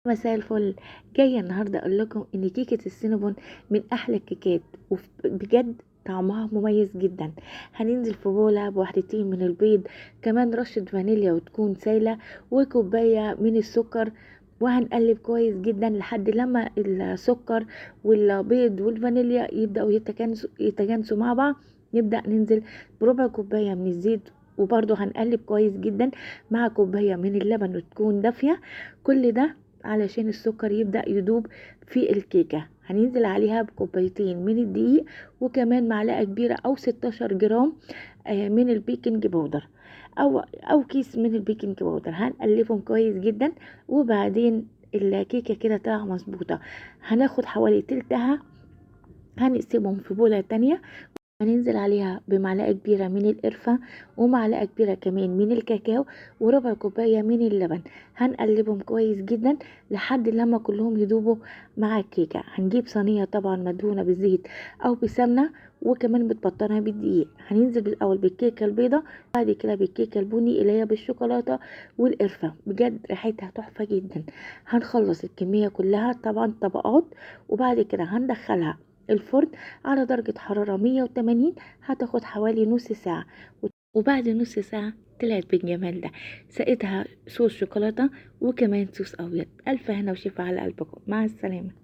مساء الفل. جاية النهارده اقول لكم ان كيكة السينابون من احلى الكيكات، وبجد طعمها مميز جدا. هننزل في بوله بوحدتين من البيض، كمان رشه فانيليا وتكون سايله، وكوبايه من السكر، وهنقلب كويس جدا لحد لما السكر والبيض والفانيليا يبداوا يتجانسوا مع بعض. نبدا ننزل بربع كوباية من الزيت، وبرضو هنقلب كويس جدا مع كوباية من اللبن وتكون دافيه. كل ده علشان السكر يبدأ يدوب في الكيكة. هننزل عليها بكوبايتين من الدقيق، وكمان معلقة كبيرة او 16 جرام من ال baking powder او كيس من ال baking powder. هنقلبهم كويس جدا، وبعدين الكيكة كده طلع مظبوطة. هناخد حوالي تلتها، هنقسمهم في بولة تانية. هننزل عليها بمعلقة كبيرة من القرفة، ومعلقة كبيرة كمان من الكاكاو، وربع كوباية من اللبن. هنقلبهم كويس جدا لحد لما كلهم يدوبوا مع الكيكة. هنجيب صينية طبعا مدهونة بالزيت او بسمنة، وكمان بتبطنها بالدقيق. هننزل بالاول بالكيكة البيضة، بعد كده بالكيكة البني اللي هي بالشوكولاتة والقرفة. بجد ريحتها تحفة جدا. هنخلص الكمية كلها طبعا طبقات، وبعد كده هندخلها الفرن على درجة حرارة 180. هتاخد حوالي نص ساعة، وبعد نص ساعة طلعت بالجمال ده. سقيتها صوص شوكولاتة وكمان صوص أبيض. ألف هنا وشفا على قلبكم. مع السلامة.